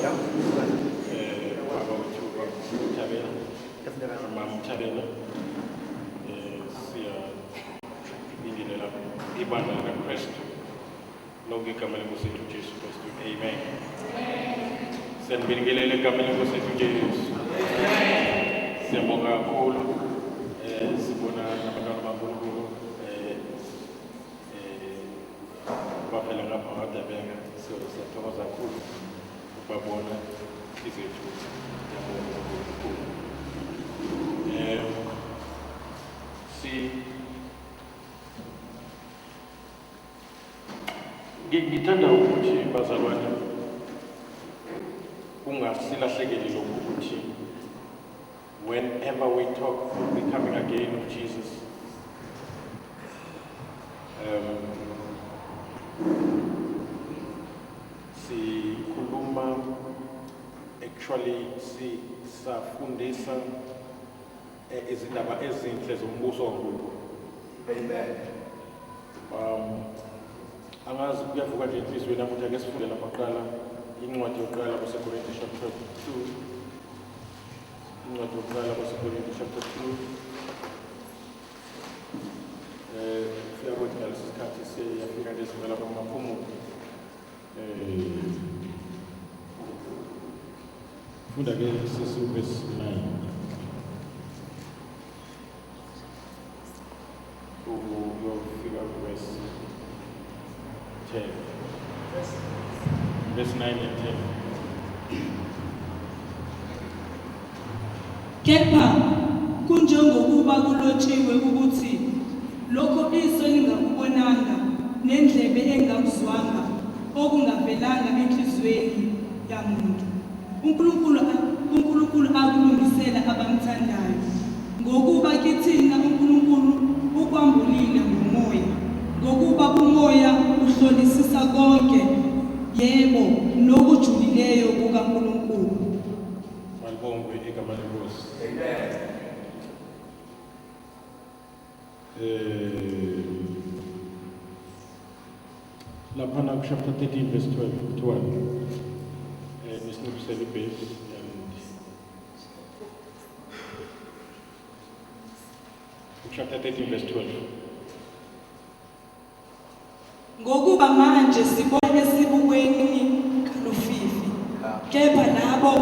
Baba wethu Thabela, Mama Thabela, siyabingelela ibandla likaKristu lonke igama lenkosi yethu Jesu Kristu. Amen. Siyanibingelela egameni lenkosi yethu Jesu. Siyabonga kakhulu. Sibona nabantwana baNkulunkulu bavela ngapha kwaDabeka. Siyathokoza kakhulu ukubabona izethu. Ngiyabonga kakhulu. Si ngithanda ukuthi bazalwane kungasilahlekeli lokhu ukuthi whenever we talk of the coming again of Jesus, sikhuluma actually sisafundisa izindaba ezinhle zombuso kaNkulunkulu. Amen. Angazi kuyavuka nje enhliziyweni yami ukuthi ake sifunde lapha kuqala incwadi yokuqala kwaseKorinte chapter 2. Incwadi yokuqala kwaseKorinte chapter 2. Fika kwathi ngalesi sikhathi seyafika lezimela kwamaphumulo. Funda ke sisi verse 9. Ukuyofika verse 10. Verse 9 and 10. Kepha kunjengokuba kulotshiwe ukuthi lokho iso lingakubonanga nendlebe engakuzwanga okungavelanga enhliziyweni yamuntu uNkulunkulu akulungisela abamthandayo, ngokuba kithina uNkulunkulu ukwambulile ngomoya, ngokuba umoya uhlolisisa konke, yebo, nokujulileyo kukaNkulunkulu. Malibongwe igama lenkosi. Amen. Laphana ku chapter 13 verse 12 kuthiwa nisinciphisele ibhesi and chapter 13 verse 12. Ngokuba manje sibona esibukweni kalufifi, kepha labo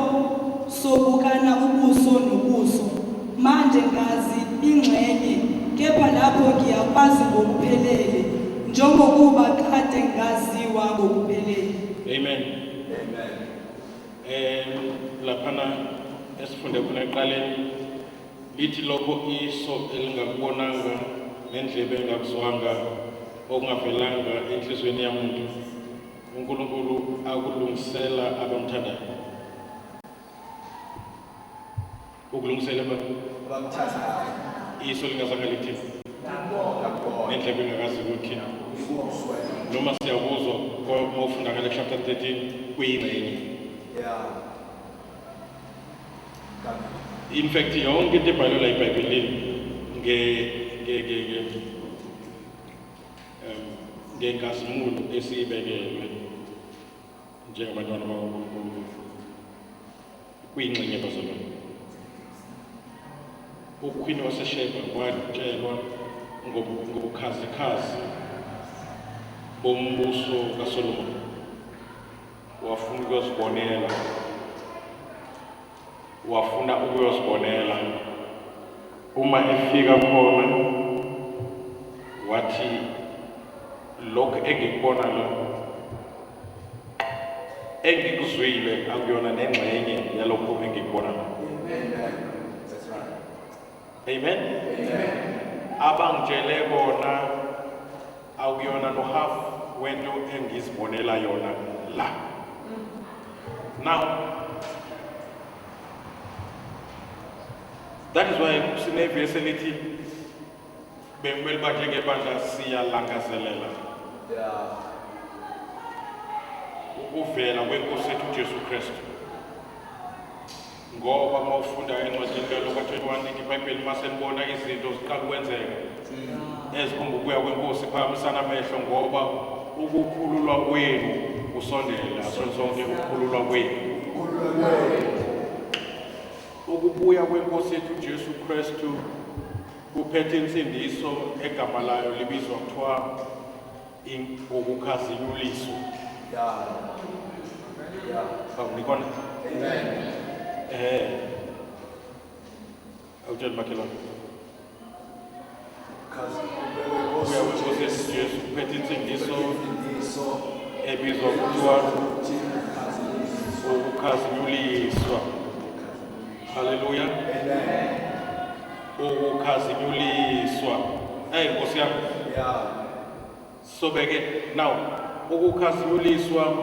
sobukana ubuso nobuso. Manje ngazi ingxenye, kepha lapho ngiyakwazi ngokuphelele, njengokuba kade ngaziwa ngokuphelele. Amen. Amen. Laphana esifunde khona ekuqaleni lithi lokho iso elingakubonanga nendlebe engakuzwanga okungavelanga enhliziyweni yamuntu uNkulunkulu akulungisela abamthandayo. Ukulungisela abamthandayo. Iso lingazange lithi Ngakubona. Nendlebe engakazi ukuthi Ikuzwe. Noma siyakuzwa uma ufunda ngale chapter 13 kuyingxenye. Yeah. In fact yonke into ebhalwe la eBhayibhelini ngenkazimulo esiyibekelwe njengabantwana bakaNkulunkulu kuyingxenye bazalwane. Ukhwini waseSheba watshelwa ngobukhazikhazi bombuso kaSolomon, wafuna ukuyozibonela, wafuna ukuyozibonela. Uma efika khona wathi lokhu engikubona la engikuzwile akuyona nengxenye yalokhu engikubona la. Amen. That's right. Amen. Amen. Abangitshele kona akuyona no half wento engizibonela yona la. Now that is why sinevesi elithi bekumele uba njengebandla siyalangazelela ukuvela kwenkosi yethu uJesu Kristu. Ngoba uma ufunda encwadini kaLuka 21 ithi iBhayibheli uma senibona izinto ziqala ukwenzeka ezikhomba ukubuya kwenkosi, phakamisana amehlo ngoba ukukhululwa kwenu kusondele. Asho sonke ukukhululwa kwenu. Ukubuya kwenkosi yethu Jesu Kristu kuphethe insindiso egama layo libizwa kuthiwa ukukhazinyuliswa. Yeah. Yeah. Hawu nikhona? Amen. Awutshela makhelwane. Ukubuya Ukubuya kwenkosi yethu Jesu kuphethe insindiso Insindiso ebizwa kuthiwa ukukhazinyuliswa. Haleluya. Amen. Ukukhazinyuliswa. Hey Nkosi yami. Yeah. Sobeke now ukukhazinyuliswa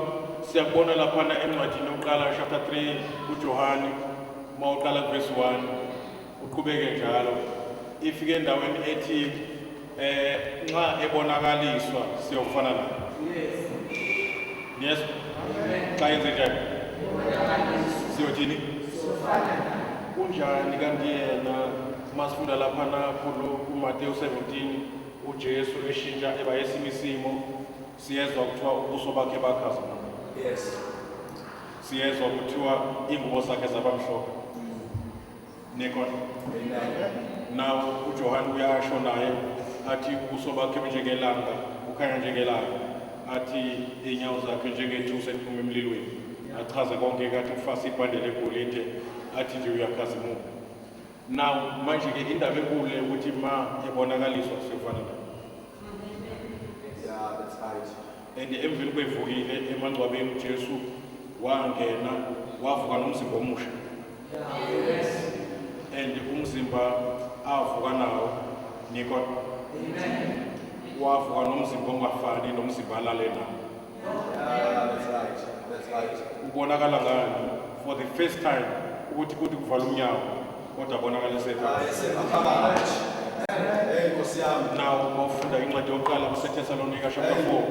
siyakubona laphana encwadini yokuqala chapter 3 uJohane mawuqala verse 1 uqhubeke njalo ifike endaweni ethi nxa ebonakaliswa siyofana naye. Yes. Xa yenze njani? Siyothini? Kunjani kanti yena masifunda laphana kulo kuMateyu 17 uJesu eshintsha eba esinye isimo siyezwa kuthiwa ubuso bakhe bakhazimula. Yes. Siyezwa kuthiwa ingubo zakhe zabamhlophe. Nikhona? Amen. Now uJohane uyasho naye athi ubuso bakhe bunjengelanga bukhanya njengelanga athi inyawo zakhe njengethusi eliphuma emlilweni achaze konke kathi ufasa ibhande legolide athi nje uyakhazimula. Now manje ke indaba enkulu le ukuthi ma ebonakaliswa siyofana naye. Yeah, that's right. And emveni kwevukile emangcwabeni uJesu wangena wavuka nomzimba omusha. And umzimba avuka nawo nikhona? Amen. Wavuka nomzimba ongafani nomzimba alale nawo. Yeah, that's right. That's right. Ubonakala ngani for the first time ukuthi kuthi kuvala umnyango kodwa abonakala esephakathi. Esephakathi. Hey Nkosi yami. Now mawufunda incwadi yokuqala kuseThesalonika chapter 4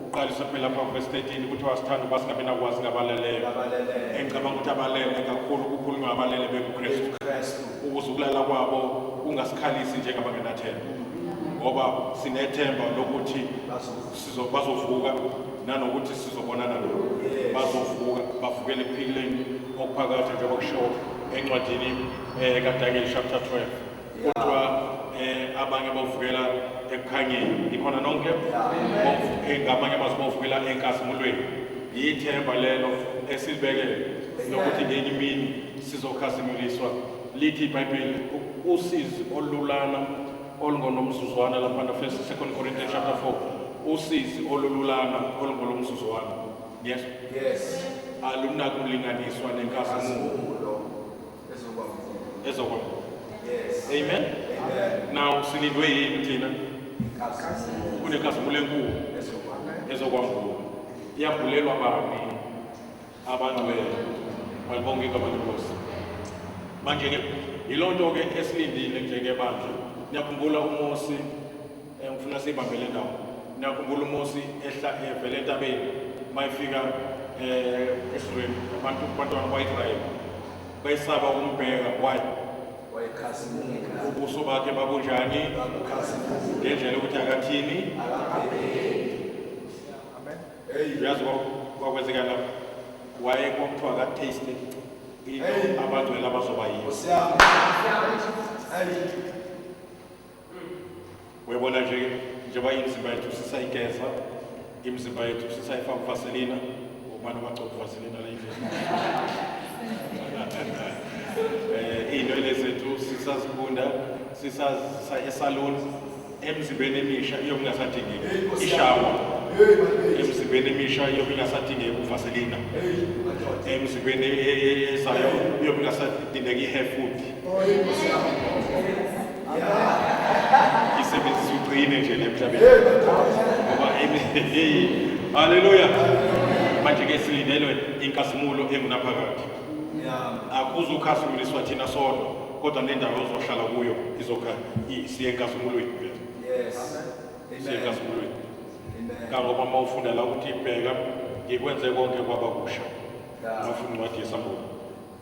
uqalisa phela lapha verse 13 ukuthi wasithanda uba singabi nakwazi ngabaleleyo. Abalele. Engicabanga ukuthi abalele kakhulu kukhulunywa abalele bekuKristu. Kristu. Ukuze ukulala kwabo kungasikhalisi njengabangenathemba. Ngoba sinethemba lokuthi bazovuka nanokuthi sizobonana nabo. Yes. Bazovuka bavukele ekuphileni okuphakathi njengoba kusho encwadini kaDaniel chapter 12. Kodwa abanye bavukela ekukhanyeni. Ikhona nonke? Ngamanye amazwi bavukela enkazimulweni. Yithemba lelo esilibekele lokuthi ngenye imini sizokhazimuliswa. Lithi iBhayibheli usizi olulana olungonomzuzwana laphana first second Corinthians chapter 4 usizi olululana olungolomzuzwana. Yes. Yes. Alunakulinganiswa nenkazimulo Nkazimulo ezokwamukela. ezokwamukela. Yes. Amen. Amen. Now silindwe yini thina? Inkazimulo Kunenkazimulo enkulu ezokwamukela. ezokwamukela. Iyambulelwa bani abangcwele? Malibonge igama lenkosi. Manje ke yilonto ke esilindile njengebandla. Niyakhumbula uMosi ngifuna sibambe le ndawo. Niyakhumbula uMosi ehla evela entabeni mayifika esizweni abantu bantwana bakwaIsrayeli bayisaba ukumbheka. Why? Wayekhazimula. Ubuso bakhe babunjani? Babukhazimula. Ngendlela ukuthi akathini? Amen. Hey. Uyazi kwakwenzeka lapho waye kwakuthiwa akataste into Hey. abangcwele abazoba yiyo. Nkosi yami. Hey. Uyabona nje njengoba imizimba yethu sisayigeza, imizimba yethu sisayifaka uvaselina, ubani abagcoba uvaselina la endlini? Iy'nwele zethu sisazibunda, sisazisa esalon, emzimbeni emisha iyobe ingasadingeki. Hey, Nkosi yami. Ishawa. Hey, my Emzimbeni emisha iyobe ingasadingeki uvaselina. Hey, madoda. Emzimbeni ezayo iyobe ingasadingeki i-hair food. Hey, Nkosi yami. Yeah. Isebenzisa ugcine nje le emhlabeni. Hey, madoda. Ngoba haleluya. Manje ke silindelwe inkazimulo engunaphakade. Yeah. Akuzukhazimuliswa thina sodwa kodwa nendawo ozohlala kuyo izokha siye enkazimulweni. Yes. Siye Amen. enkazimulweni. Amen. Kangoba uma ufunda la ukuthi bheka ngikwenze konke kwaba kusha. Yeah. Uma ufunda incwadi yesambulo.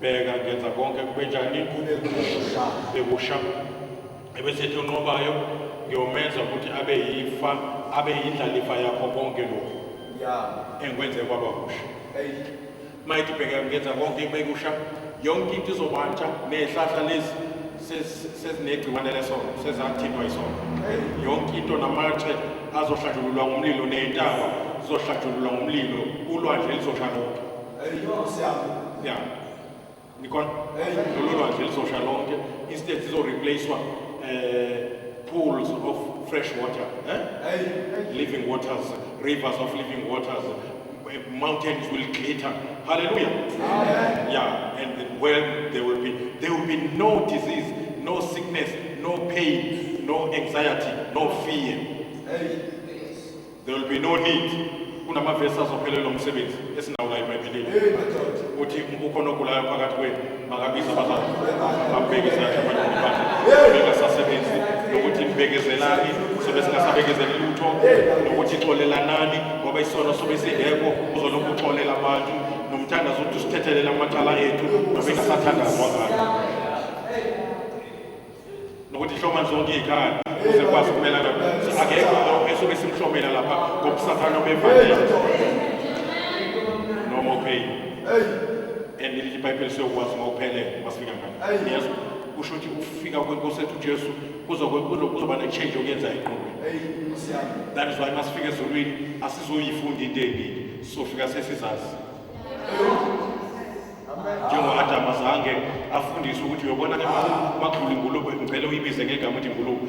Bheka ngenza konke kube njani? Kube kusha. Bekusha. Ebese ethi onqobayo ngiyomenza ukuthi abe yifa, abe yindlalifa yakho konke lokhu. Yeah. Engikwenze kwaba kusha. Hey. Mayithi bheka ngenza konke kube kusha, yonke into izobantsha nezihlahla lezi sezinegciwane lesono, sezathintwa isono. Yonke into namatshe azohlanjululwa ngomlilo ney'ntaba zizohlanjululwa ngomlilo, ulwandle lizosha lonke. Yeah. Nikhona? Lolu lwandle lizosha lonke. Instead zizo-replacewa pools of fresh water. Eh? Living waters, rivers of living waters, mountains will glitter. Hallelujah. Amen. Yeah, and then, well, there will be no disease, no sickness, no pain, no anxiety, no fear. There will be no need. Kunamavesi azophelelwa umsebenzi esinawo la eBhayibhelini. Uthi ukhona ogulayo phakathi kwenu makabize abazali bambeke izandla abantu bakhe bengasasebenzi nokuthi nibekezelani sobe singasabekezeli lutho nokuthi xolelanani ngoba isono sobe singekho uzolokhu uxolela abantu nomthandazo uthi usithethelele amacala ethu nobe ingasathandazwa ngayo nokuthi hlomani zonke iy'khali ukuze kwazi ukumelana akekho lo esuke simhlomela lapha ngobusathane obevalele. No more pain. And lithi iBhayibheli siyokwazi ngokuphelele masifika ngale. Yes, kusho ukuthi ufika kwenkosi ethu uJesu kuzoba ne-change yokuyenza engqondweni. That is why masifika ezulwini asizoyifunda into eningi, sofika sesizazi. Njengo-Adam azange afundiswe ukuthi uyobona ke makudlula ingulube ngicela uyibize ngegama ukuthi ingulube.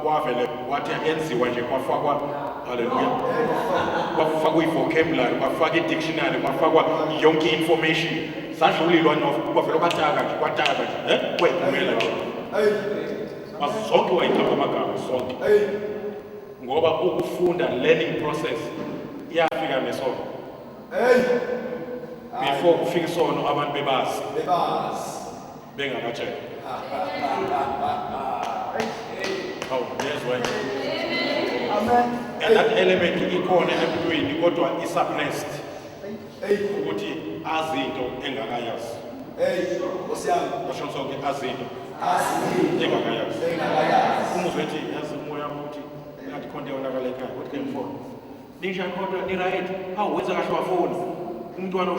Kwavele wathi enziwa nje kwafakwa, haleluya, kwafakwa i-vocabulary, kwafakwa i-dictionary, kwafakwa yonke i-information, sadlulilwa no kwavele kwataka nje, kwataka nje, kwephumela nje zonke wayiqamba amagama sonke ngoba ukufunda, learning process iyafika nesono. Before kufika isono abantu bebazi. Bebazi. Bengakatshelwa. Hawu, yezwa yini? Amen. And that element ikhona emntwini kodwa i-suppressed ukuthi azi into engakayazi. Hey, Nkosi yami. Basho sonke, azi into Azi engakayazi. engakayazi. Umuzwe ethi yazi umoya wami uthi ngathi khona into eyonakala ekhaya, uthi ke mfo ninjani kodwa ni-right? Hawu, wenza kahle wafona. Umntwana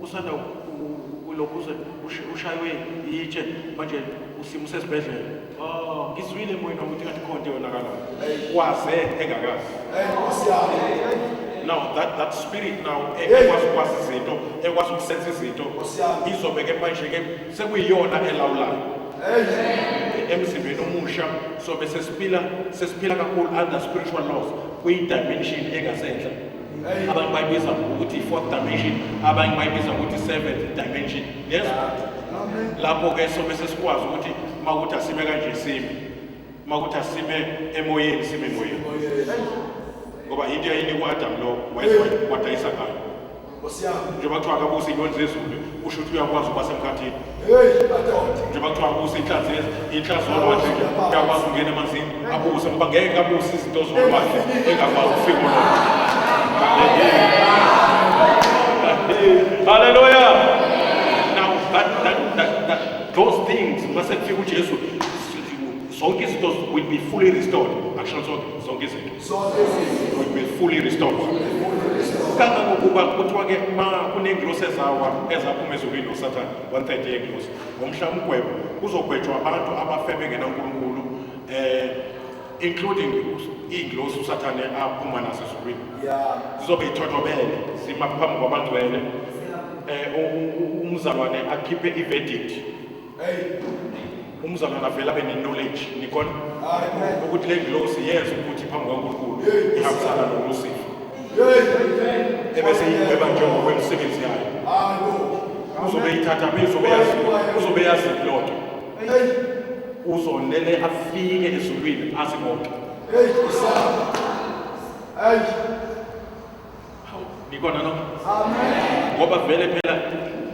usanda ulokhuze ushaywe itshe manje usimo usesibhedlela. Oh, ngizwile moyeni wami ukuthi ngathi khona into eyonakalayo, waze engakazi. Hey, Nkosi yami. Now that spirit now ekwazi ukwazi izinto, ekwazi ukusenza izinto, Nkosi yami. izobe ke manje ke sekuyiyona elawulayo emzimbeni omusha. So bese sesiphila kakhulu under spiritual laws kwi-dimension engasenhla. Abanye bayibiza ngokuthi i-fourth dimension, abanye bayibiza ngokuthi i-seventh dimension, yes. Lapho ke sobe sesikwazi ukuthi makuthi asime kanje sime, makuthi asime emoyeni sime emoyeni, ngoba into yayinikwa u-Adam lo wadayisa ngayo. Nkosi yami. Njengoba kuthiwa akabusa iy'nyoni zezulu, kusho ukuthi uyakwazi ukuba semkhathini. Hey, madoda. Njengoba kuthiwa abusa inhlanzi zolwandle nje, uyakwazi ukungena emanzini abuse, ngoba ngeke abuse izinto zolwandle engakwazi ukufika olwandle. Haleluya. Now that those things mase kufika uJesu zonke izinto will be fully restored. Akusho zonke izinto Zonke izinto. Will be fully restored, kangangokuba kuthiwa ke ma kunengilosi ezawa ezaphuma ezulwini noSathane, 1/3 yengilosi, ngomhla umgwebo kuzogwetshwa abantu abafe bengenaNkulunkulu, including iy'ngilosi uSathane aphuma nazo ezulwini. Zizobe ithotobele zima phambi kwabangcwele, umzalwane akhiphe i-verdict. Umzalwane avele abe ne-knowledge, nikhona? Amen. Ukuthi le ngilosi yenza ukuthi phambi kaNkulunkulu ihambisana noLusifa, ebese igweba njengokwemisebenzi yayo. Hayibo. Uzobe ithatha, uzobe yazi loo nto. Uzonele afike ezulwini azi konke. Hey, Nkosi yami. Hey. Hawu, nikhona no? Amen. Ngoba vele phela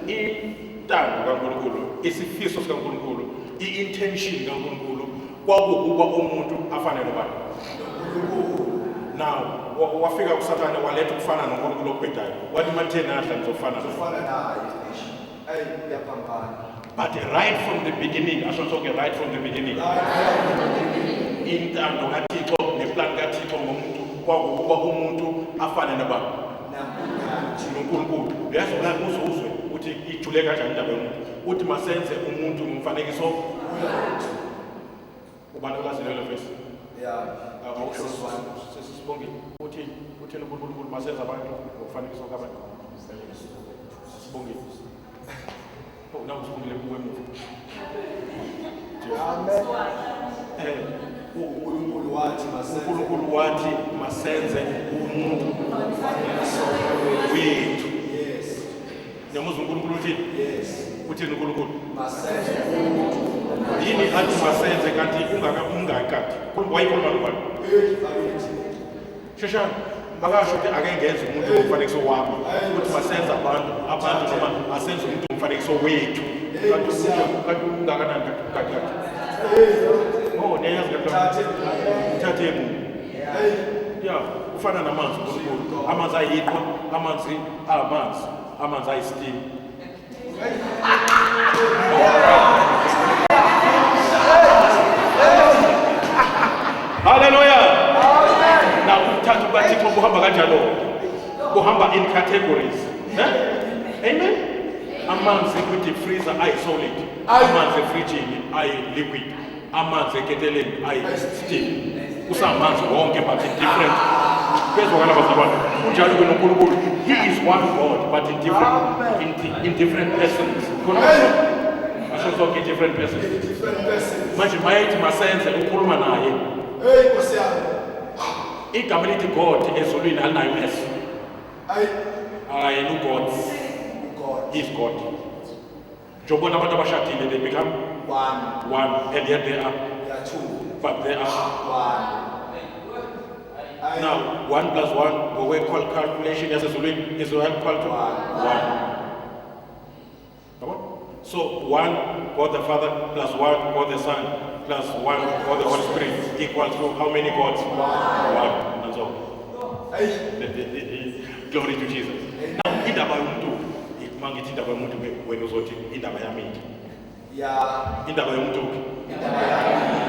intando kaNkulunkulu, isifiso sikaNkulunkulu, i-intention kaNkulunkulu kwakukuba umuntu afane nobani? Now wafika uSathane waletha ukufana noNkulunkulu okubhedayo, wathi matheni adla ngizofana naye. Ufana naye. Hey, uyaphambana. But right from the beginning, asho sonke, right from the beginning, intando kaThixo ne-plan kaThixo ngomuntu kwakukuba umuntu afane nobaba noNkulunkulu. Yazi uzwe ukuthi ijule kanjani indaba yomuntu. Uthi masenze umuntu ngomfanekiso ubani olazi lelo verse? Yeah. Awusho sesibongile. Uthi uthena uNkulunkulu masenze abantu ngomfanekiso kabantu. Sibongile. Oh, nawu sibongile kuwe emuva. Amen. Eh, uNkulunkulu wathi masenze. uNkulunkulu wathi masenze umuntu wethu. Yes. Niyamuzwa uNkulunkulu uthini? Yes. Uthini uNkulunkulu? Masenze umuntu. Yini athi masenze kanti ungaka ungakati? Wayikhuluma nobani? Hey, bakithi. Sheshani. Akasho ukuthi ake ngenze umuntu ngomfanekiso wami. Uthi masenze abantu noma asenze umuntu ngomfanekiso wethu. Kanti umuntu kanti ungakanani kanti kanti. Oh, niyayazi kanti. Thathe. Uthathe emuva. Hey. Ya, ufana namanzi uNkulunkulu. Amanzi ayiqhwa, amanzi amanzi, amanzi ayi-steam. Hallelujah. Now ukuthatha kukaThixo kuhamba kanjalo. Kuhamba in categories. Eh? Amen. Amanzi kwi-deep freezer ayi-solid. Amanzi efrijini ayi-liquid. Amanzi eketeleni ayi-steam. Kusamanzi wonke but in different. Kuyezwakala bazalwane. Kunjalo ke noNkulunkulu. He is one God but in different persons. Khona asho sonke different persons. Different persons. Manje mayethi masenze ukhuluma naye. Hey, Nkosi yami. Igama elithi God ezulwini alinayo S. Ay, Akayena uGod. God. He is God. Njengobona abantu abashadile, they become One. one and yet they are There are two. but they are One. Ay, now one plus one ngokwe calculation yasezulwini is equal to one. Yabo? So one God the Father plus one God the Son plus one God the Holy Spirit equals to how many gods? One. That's all. Ay, Glory to Jesus. Now indaba yomuntu, mangithi indaba yomuntu ke wena uzothi indaba yami ke. Ya. Indaba yomuntu ke. Indaba yami.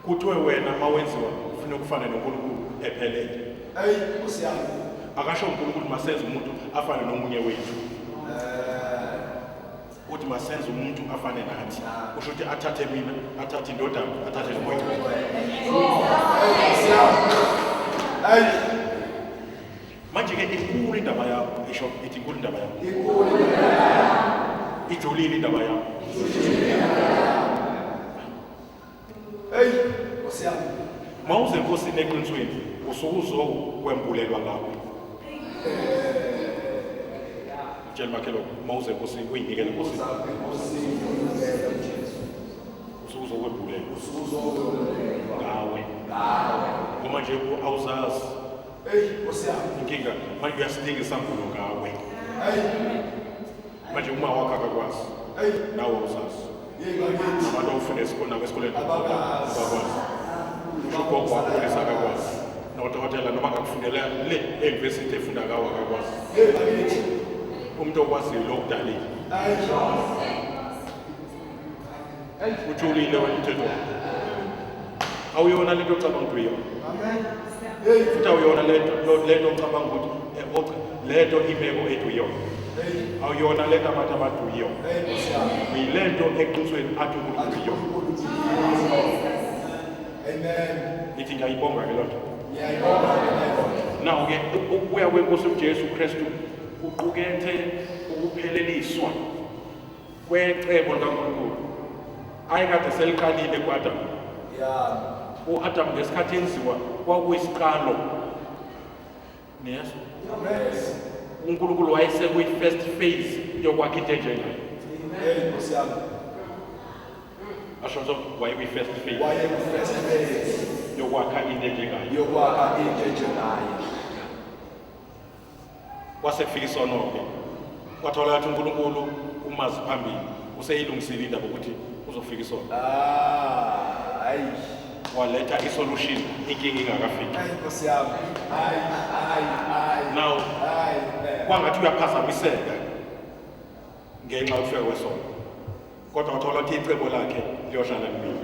Kuthiwe wena mawenziwa ufuna ukufana noNkulunkulu ephelele. Ay, Nkosi yami. Akasho uNkulunkulu masenze umuntu afane nomunye wethu. Uthi masenze umuntu afane nathi. Usho ukuthi athathe mina, athathe indodana, athathe nomoya. Ay, Nkosi yami. Ay, Manje ke inkulu indaba yakho, isho ithi inkulu indaba yakho. Inkulu. Ijulile indaba yakho. Hey, Nkosi yami. Mawuze enkosini eqinisweni, usuke uzokwembulelwa ngawe. Tshela makhelwane, mawuze enkosini uyinikele enkosini. Uza enkosini uyinikele uJesu. Usuke uzokwembulelwa Usuzokwembulelwa ngawe. Ngawe. Ngoba nje awuzazi. Hey, Nkosi yami. Inkinga manje uyasidinga isambulo ngawe. Hey, Manje uma wakho akakwazi, hey, nawe awuzazi. Yey bakithi. Abantu awufunda esikoleni nabo esikoleni Abakazi. abakwazi. Usho ugogo wakhulisa akakwazi. Nodokotela noma angakufundela le e-university efunda ngawo akakwazi. Yey bakithi. Umuntu okwaziyo lo okudalile. Ay, Hey, ujulile wena umthetho. Awuyona lento ocabanga ukuthi uyona. Amen. Hey, Futhi awuyona lento ocabanga ukuthi lento imeko ethi uyona. Hey, Awuyona lento abantu abathi uyona. Hey, Nkosi yami. Uyilento eqinisweni athi uNkulunkulu uyona. Amen. Ithi ngiyayibonga ke loo nto. Ngiyayibonga ngiyayibonga. Now ke ukubuya kwenkosi uJesu Kristu kuqukethe ukupheleliswa kwecebo likaNkulunkulu ayekade seliqalile kuAdam. Yeah. UAdam ngesikhathi enziwa kwakuyisiqalo. Yes. Yes. uNkulunkulu wayesekwi-first phase yokwakha into enjengayo. Hey, Nkosi yami. Asho so wayekwi-first phase Waye ku-first phase yokwakha into enjengayo. Yokwakha into enjengaye. Kwase kufika isono-ke. Kwathola ukuthi uNkulunkulu umazi phambili useyilungisile indaba ukuthi uzofika isono. Ah, ay. Waletha i-solution inkinga ingakafiki. Ay, Nkosi yami. Ay, ay, ay. Now Ay, man. kwangathi uyaphazamiseka ngenxa yokufika kwesono. Kodwa wathola ukuthi icebo lakhe liyohlala limile.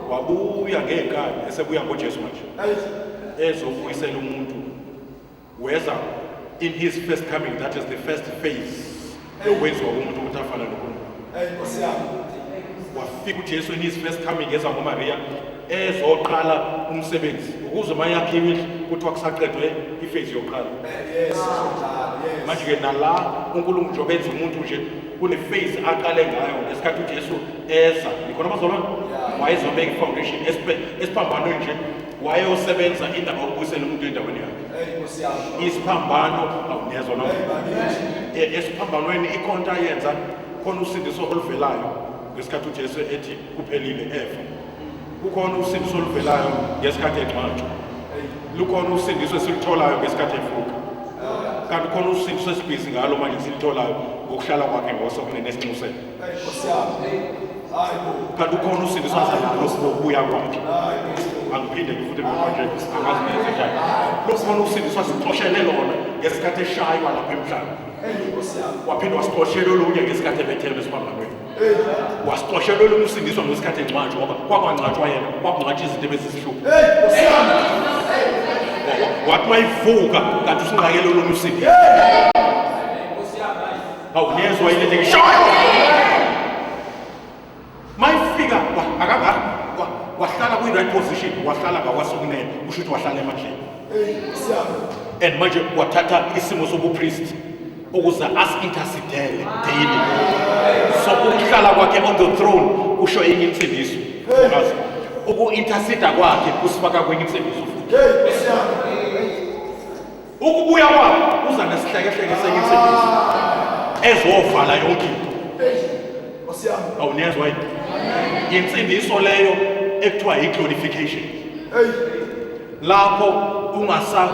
Wabuya ngenkani esebuya ngoJesu manje. Ezobuyisela umuntu weza in his first coming, that is the first phase yokwenziwa komuntu ukuthi afane noNkulunkulu. Hey Nkosi yami. Wafika uJesu in his first coming eza ngoMaria ezoqala umsebenzi ukuze mayakhiwe indlu kuthiwa kusaqedwe iphase yokuqala. Yes, njalo. Yes. Manje ke nala uNkulunkulu njengoba enza umuntu nje kune phase aqale ngayo ngesikhathi uJesu eza. Nikhona bazalwane? Wayezobeka ifoundation esiphambanweni nje wayeyosebenza indaba yokubuyisela umuntu endaweni yakhe. Hey Nkosi yami. Isiphambano awunezwa noma Hey bakithi. Esiphambanweni ikhonto ayenza khona usindiso oluvelayo ngesikhathi uJesu ethi kuphelile efa. Kukhona usindiso oluvelayo ngesikhathi engcwatshwa. Lukhona usindiso esilutholayo ngesikhathi evuka. Kanti khona usindiso esibhizi ngalo manje silitholayo ngokuhlala kwakhe ngosokunene esinxuseni. Hey Nkosi yami. Hayi bo. Kanti ukhona usindiso azalalo ngokubuya kwakhe. Hayi bo. Angiphinde ngifuthi manje angazi nenze njani. Lukhona usindiso asixoshele lona ngesikhathi eshaywa lapha emhlabeni. Hey Nkosi yami. Waphinde wasixoshela olunye ngesikhathi ebethelwe esiphambanweni. Hey. Wasixoshela olunye usindiso ngesikhathi engcwatshwa ngoba kwakungcwatshwa yena, kwakungcwatshwa izinto ebezisihlupha. Hey Nkosi yami. Wathi mayivuka kanti usinqakele olunye usindiso. Awunezwa yini into engishoyo? Mayifika akanga wahlala kwi-right position, wahlala ngakwasokunene, kusho ukuthi wahlala emandleni. Hey Nkosi yami. And manje wathatha isimo sobupriest ukuze asi-intercedele daily. So ukuhlala kwakhe on the throne kusho enye insindiso. Yazi? Uku-interceda kwakhe kusifaka kwenye insindiso futhi. Hey Nkosi yami. Ukubuya kwakhe kuza nesihlekehleke senye insindiso ezovala yonke into. Hey Nkosi yami. Awunezwa yini? Insindiso leyo ekuthiwa yi-glorification. Hey. Lapho ungasa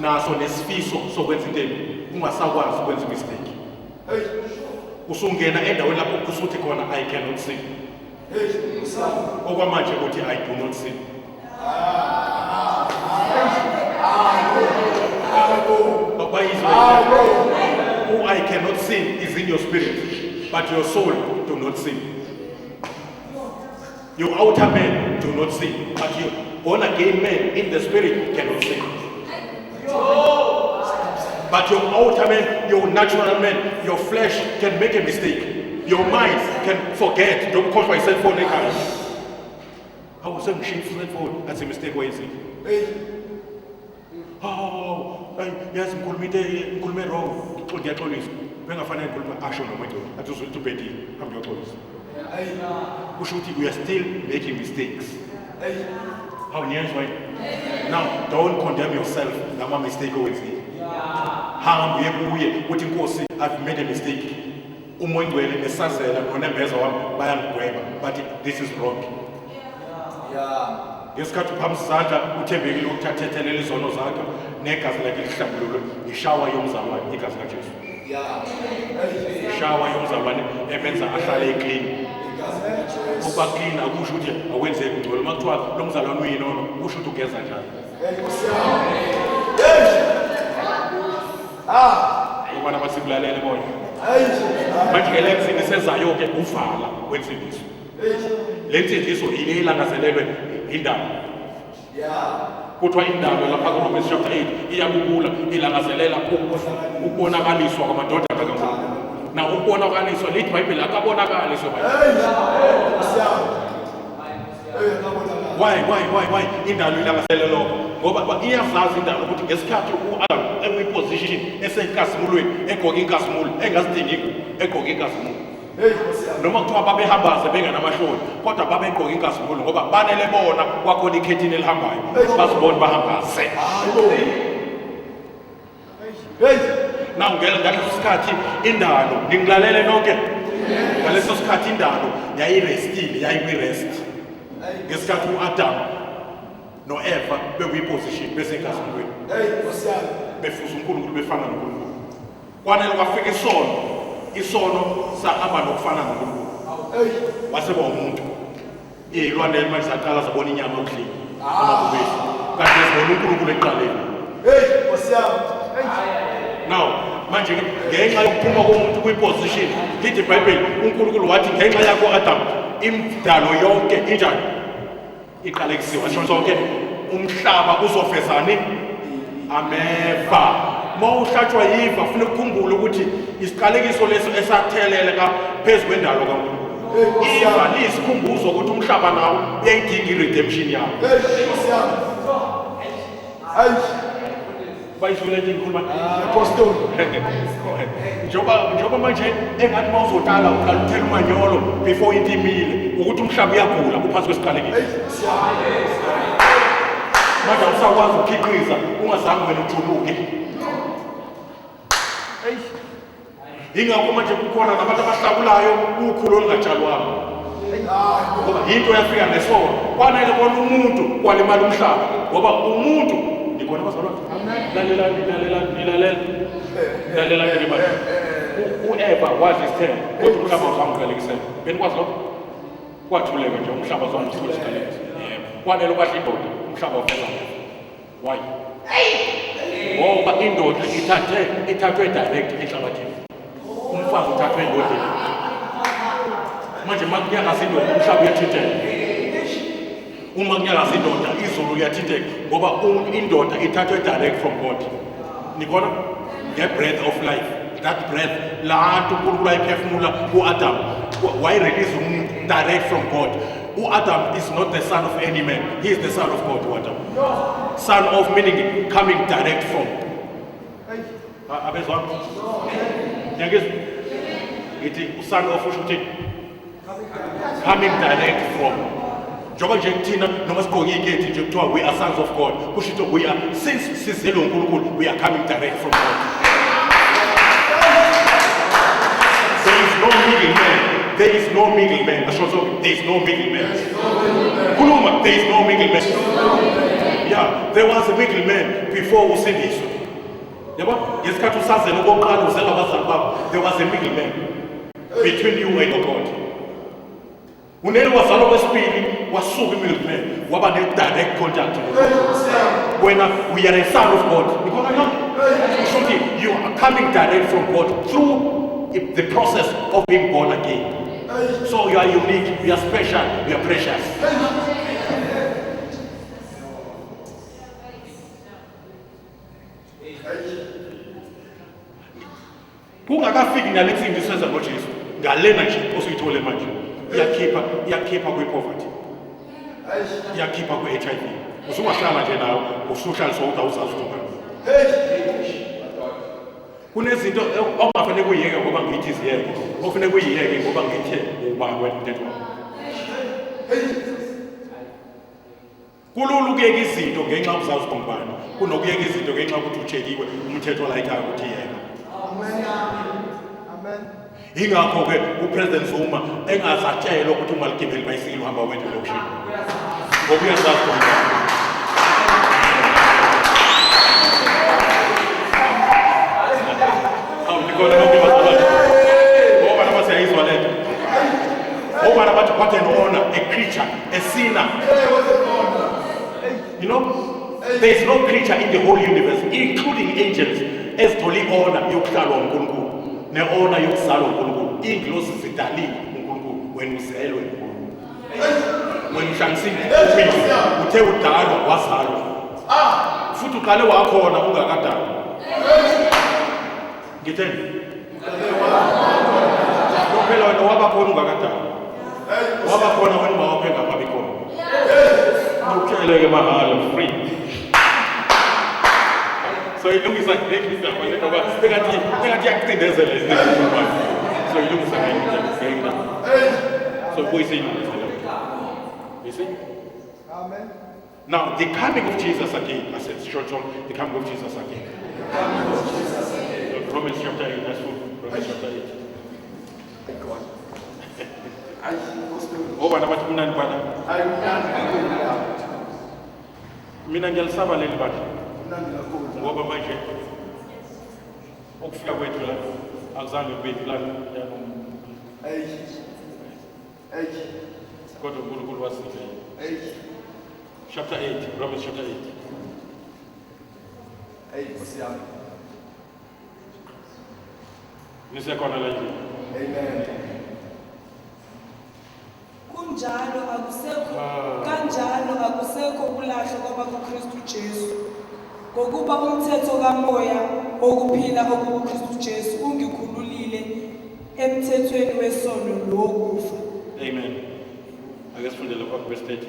naso nesifiso sokwenza into embi, ungasakwazi ukwenza mistake. Hey. Usungena endaweni lapho usuthi khona I cannot sin. Hey Nkosi yami. Okwamanje uthi I do not sin. Bayizwe. Who I cannot sin is in your spirit, but your soul do not sin. Your outer man do not sin, but your born again man in the spirit cannot sin. But your outer man, your natural man, your flesh can make a mistake. Your mind can forget. Don't call my cell phone. I was saying, cell phone. That's a mistake. Why is it? Hey. Oh, yes, ngikhulume wrong. Ngiyaxolisa. Bengafanele ngikhulume asho noma into. Athi uzothi ubhedile, hambe uyoxolisa. Hey. Kusho ukuthi we are still making mistakes. Hey. Awuniyezwa yini? Now, don't condemn yourself ngama mistake owenzile. Hamba uye kuye uthi Nkosi, I've made a mistake. Umoya Oyingcwele nesazela nonembeza wami bayangigweba bathi this is wrong. Yeah. Ngesikhathi uphakamisa isandla uthembekile ukuthi athethelele izono zakho negazi lakhe lihlambululwe ishawa yomzalwane, igazi kaJesu. Yeah. Hey. Ishawa yomzalwane emenza ahlale eclean. Igazi likaJesu. Ukuba clean akusho ukuthi awenzeki ungcwele. Uma kuthiwa lo mzalwane uyinono kusho ukuthi ugeza njalo. Hey Nkosi yami. Hey. Ah. Ubana basikulalele bona. Hey. Manje ke le nsindiso ezayo ke uvala wensindiso. Hey. Le nsindiso ile ilangazelelwe indalo. Yeah. Kuthiwa indalo lapha kuRomans chapter 8 iyabubula ilangazelela ukubonakaliswa kwamadodana kaNkulunkulu. Na ukubonakaliswa lithi iBhayibheli akabonakaliswa iBhayibheli. Hey. Nkosi yami. Hey, akabonakali. Why indalo ilangazelela lokho? Ngoba iyazazi indalo ukuthi ngesikhathi uAdam ekwiposition esenkazimulweni egqoke inkazimulo engazidingi egqoke inkazimulo. Hey Nkosi yami. Noma kuthiwa babehambaze bengenamahloni kodwa babegqoke inkazimulo ngoba banele bona kwakhona ikhethini elihambayo bazibona bahambaze. Hayibo. Hey. Now ngaleso sikhathi indalo ningilalele nonke. Ngaleso sikhathi indalo yayirestile, yayikwi-rest. Ngesikhathi uAdam noEva bekwiposition besenkazimulweni. Hey Nkosi yami. Befuza uNkulunkulu befana noNkulunkulu. Kwanele kwafika isono, isono sahamba nokufana noNkulunkulu. Hey. Waseba umuntu. Izilwane manje zaqala zabona inyama yokudliwa. Amabhubesi. Kanti zibona uNkulunkulu ekuqaleni. Hey Nkosi yami. Hey. Now manje ngenxa yokuphuma komuntu kwiposition lithi iBhayibheli uNkulunkulu wathi ngenxa yakho Adam Imidalo yonke injani? Iqalekisiwe. Asho sonke umhlaba uzofezani? Ameva. Mawuhlatshwa yiva ufuna ukukhumbula ukuthi isiqalekiso leso esatheleleka phezu kwendalo kaNkulunkulu. Iva liyisikhumbuzo ukuthi umhlaba nawo uyayidinga i-redemption yawo. Bayizwile nje ngikhuluma. Apostoli. Njengoba manje engathi mawuzotala uqala uthela umanyolo before into imile ukuthi umhlaba uyagula uphansi kwesiqalekiso. Manje awusakwazi ukukhiqiza ungazange wena ujuluke. Ingakho manje kukhona nabantu abahlakulayo ukhulu olungatshalwanga. Ngoba into yafika nesono. Kwanele kona umuntu kwalimala umhlaba ngoba umuntu nikhona bazalwane. Lalelani lalelani nilalela. Lalelani ke manje. U-Eva wadla isithelo kodwa umhlaba awuzange uqalekisele. Benikwazi lokho? Kwathuleka nje umhlaba awuzange uthule isiqalekiso. Yebo. Kwanele kwadla indoda umhlaba wafeza. Why? Ngoba indoda ithathwe direct enhlabathini. Umfazi uthathwe endodeni. Manje makunyakaza indoda umhlaba uyathinteka. Uma kunyakaza indoda izulu liyathinteka ngoba indoda ithathwe direct from God. Nikhona? Nge-breath of life. That breath laa nto uNkulunkulu ayiphefumula ku-Adam wayirelease umuntu direct from God. U-Adam is not the son of any man. He is the son of God, u-Adam. Son of meaning coming direct from. Abezwa? Ngiyangizwa? Ngithi son of usho ukuthi coming direct from. Njengoba nje kuthina noma sigqoke iketi nje kuthiwa we are sons of God. Kusho ukuthi we are, since sizelwe uNkulunkulu, we are coming direct from God. There is no middleman. There is no middleman. There is no middleman. Khuluma, there is no middleman. Yeah, there was a middleman before usindiswe. Yabo, ngesikhathi usazela okokuqala uzela abazali bakho, there was a middleman between you and your God. Unele wazalwa kwesibili wasuka i-middleman waba ne-direct contact. Wena we are a son of God. Nikhona yonke? Kusho ukuthi you are coming direct from God through the process of being born again. So you are unique, you are special, you are precious. Kungakafiki nale nsindiso eza ngoJesu, ngalena nje osuyithole manje. Iyakhipha kwi-poverty. Iyakhipha kwi-HIV. Usungahlala nje nawe, usuhlaliswa ukuthi awuzazi ukuthi ungani. Kunezinto okungafanele kuyiyeke ngoba ngithi ziyeke. Okufanele kuyiyeke ngoba ngithe ubani wena umthetho wakho. Kulula ukuyeka izinto ngenxa yokuzazi ukuthi ungubani, kunokuyeka izinto ngenxa yokuthi utsheliwe umthetho la ekhaya ukuthi yeka. Amen. Ingakho-ke uPresident Zuma engazatshelwa ukuthi ungaligibeli ibhayisikili uhamba wedwa elokishini. Ngoba uyazazi ukuthi ungubani. Awu nikhona nonke bazalwane. Ngoba noma siyayizwa le nto. Ngoba nabathi what an honor, a creature, a sinner. You know, there is no creature in the whole universe, including angels, ezithola i-honor yokuhlalwa uNkulunkulu, ne-honor yokuzalwa uNkulunkulu. Iy'ngilosi zidaliwe uNkulunkulu, wena uzelwe uNkulunkulu. Wena uhlanganisile ubili, uthe udalwa wazalwa. Futhi uqale wakhona ungakadalwa. Ngitheni? Phela wena waba khona ungakadalwa. Waba khona wena uma wakho engakabi khona. Ngikutsheleke mahhala free. So ilungisa ngeke indaba le ngoba engathi iyakucindezela izinto ezikhulumayo. So ilungisa ngeke indaba. So ibuyise ilungise le. You see? Amen. Now the coming of Jesus again, I said short short, the coming of Jesus again. Romans chapter 8, that's what Romans chapter 8. Thank God. Ayi, Obani abathi kumnandi bana? Ayi, kumnandi kakhulu. Mina ngiyalisaba leli bandla. Kumnandi kakhulu. Ngoba manje ukufika kwethu la akuzange kube iplan yanomuntu. Ayi. Ayi. Kodwa uNkulunkulu wasindlela. Ayi. Chapter 8, Romans chapter 8. Ayi, Nkosi yami. Nisekhona la endlini. Amen. Kunjalo akusekho kanjalo akusekho kulahlwa kwabakuKristu Jesu. Ngokuba umthetho kamoya wokuphila okukuKristu Jesu ungikhululile emthethweni wesono nowokufa. Amen. Ake sifunde lapha verse 30.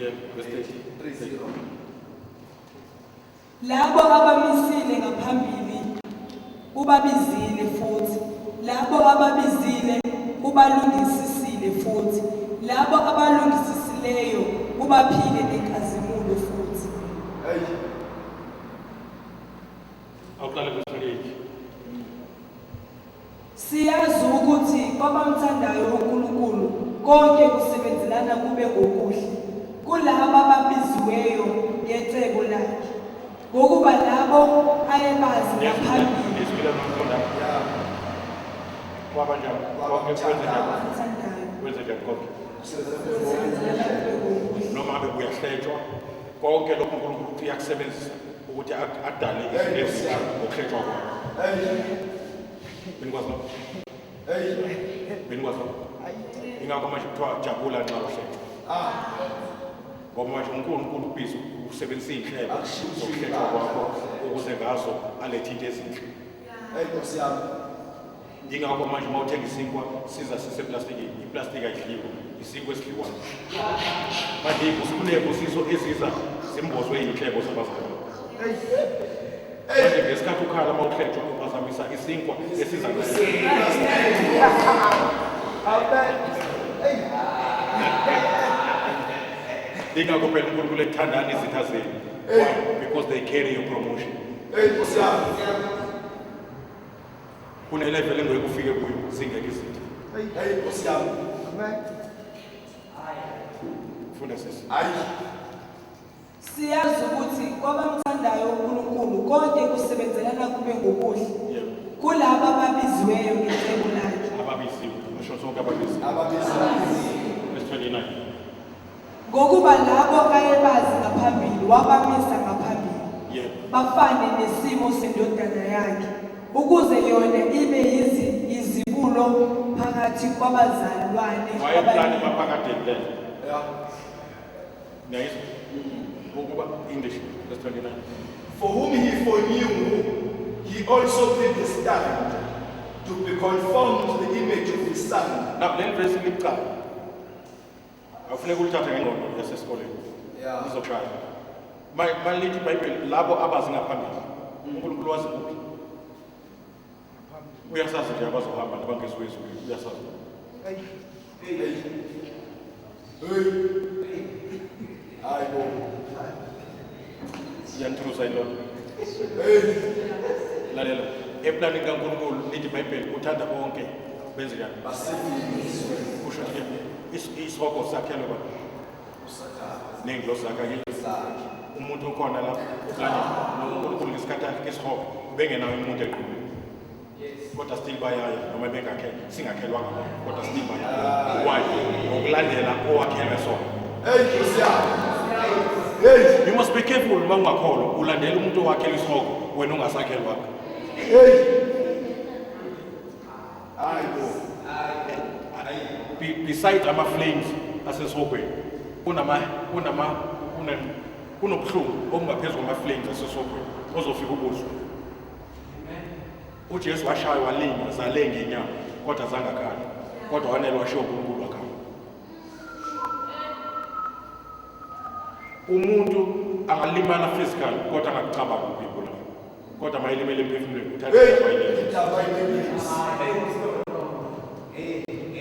Yeah, verse 30. 30. Labo abamisile ngaphambili ubabizile futhi, labo ababizile ubalungisisile futhi, labo abalungisisileyo ubaphile nenkazimulo futhi. Hey. Awuqale verse 28. Siyazi ukuthi kwabamthandayo uNkulunkulu konke kusebenzelana kube ngokuhle kulabo ababiziweyo ngecebo lakhe. Ngokuba labo ayebazi ngaphambili Izwi lamafunda. Kwaba njani? Konke kwenze njani? abamthandayo Kwenze njani konke? kusebenzelana kube ngokuhle. Noma ngabe kuyahletshwa, konke lokhu uNkulunkulu uyakusebenzisa ukuthi adale izinto ezinhle ngokuhletshwa kwakho. Hey. Benikwazi lokho? Hey. Benikwazi lokho? Ingakho manje kuthiwa jabula nxa uhletshwa. Ngoba manje uNkulunkulu ubhizi usebenzisa iy'nhlelo zokuhletshwa kwakho ukuze ngazo alethe into ezinhle. Hey Nkosi yami. Yingakho manje uma uthenga isinkwa siza siseplastikini, iplastiki ayidliwa, isinkwa esidliwayo. Manje kuney'busiso eziza zimbozwe iy'nhlebo zabazali. Manje ngesikhathi ukhala uma uhletshwa uphazamisa isinkwa esiza ngayo. Amen. Hey. Ingakho phela uNkulunkulu ethandani izitha zenu. Why? Because they carry your promotion. Hey Nkosi yami. Kune-level engeke ufike kuyo zingekho izitha. Hey Nkosi yami. Amen. Funda sisi. Hayi. Siyazi ukuthi kwabamthandayo uNkulunkulu konke kusebenzelana kube ngokuhle Yebo. kulabo ababiziweyo ngecebo lakhe. Ababiziwe. Asho sonke ababiziwe. Ababiziwe. Verse 29. Ngokuba labo ayebazi ngaphambili wabamisa ngaphambili Yebo. bafane nesimo sendodana yakhe ukuze yona ibe izibulo phakathi kwabazalwane Wayeplani abaningi. maphakadeni lelo. Yeah. Niyayizwa? Ukuba English verse 29. For whom he foreknew, he also predestined to be conformed to the image of his son. Now le verse libucayi. Awufuneka ulithathe ngengqondo yasesikoleni. Yeah. Izokushaya. Malithi iBhayibheli labo abazi ngaphambili. uNkulunkulu wazi kuphi? Uyasazi nje abazohamba nabangeziwe ezulwini, uyasazi. Hey. Hey. Hey. Hayi bo. Iyanthusa ilona. Hey. Lalela, eplanini kaNkulunkulu lithi iBhayibheli uthanda bonke benze njani? Basindiswe. Kusho ukuthi isihogo sakhelwe ba uSathane. Ney'ngilosi zakhe akekho. Zakhe. Umuntu okhona lapha okanye noNkulunkulu ngesikhathi akhe isihogo ubengenayo umuntu eqhubeni. Kodwa still bayaya noma bengakhe singakhelwanga bona kodwa still bayaya. Why? Ngokulandela owakhelwe sona. Hey Nkosi yami. Hey. You must be careful uma ungakholwa ulandela umuntu owakhelwe isihogo wena ungasakhelwanga. Hey. Hayi bo. Besides ama-flames asesihogweni kunobuhlungu obungaphezu kwama-flames asesihogweni ozofika ubuzwe. uJesu washaywa walinywa zalenga inyama kodwa zangakhala kodwa wanele washiwo uNkulunkulu wakhala. Umuntu angalimala physical kodwa angakucabangi ukuyibulala kodwa mayilimele emphefumulweni uthatha Hey. abayilele. Indaba inenyisi.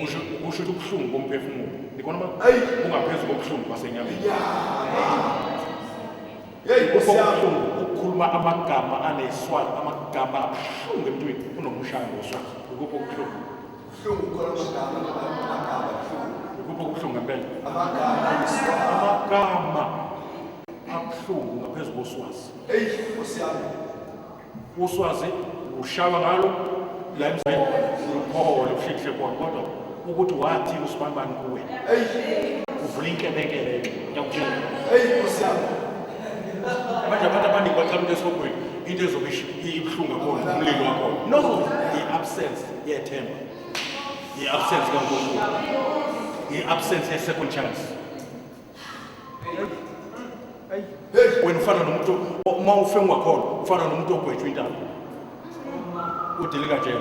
Kusho ukuthi ubuhlungu bomphefumulo nikona Hey. bungaphezu kobuhlungu basenyameni. Hey Nkosi yami. Ubuhlungu ukukhuluma amagama aneswazi, amagama abuhlungu emntwini unomushaya ngoswazi. Ukuphi okubuhlungu? Buhlungu khona amagama amagama buhlungu. Ukuphi okubuhlungu ngempela? Amagama aneswazi. Amagama abuhlungu ngaphezu koswazi. Hey Nkosi yami. Uswazi ushaywa ngalo la emzimbeni uphole uhlihle khona kodwa ukuthi wathi usibanibani kuwe. Hey. Uvula inkebenkebe ngiyakutshela. Hey Nkosi yami. Manje abantu abaningi baqhamuka esihogweni into ezobe ibuhlungu kakhulu umlilo wakhona. No, I-absence yethemba, i-absence kaNkulunkulu, i-absence ye-second chance. Wena ufana nomuntu, uma ufe ungakholwa, ufana nomuntu ogwetshwa intambo, udelika jele.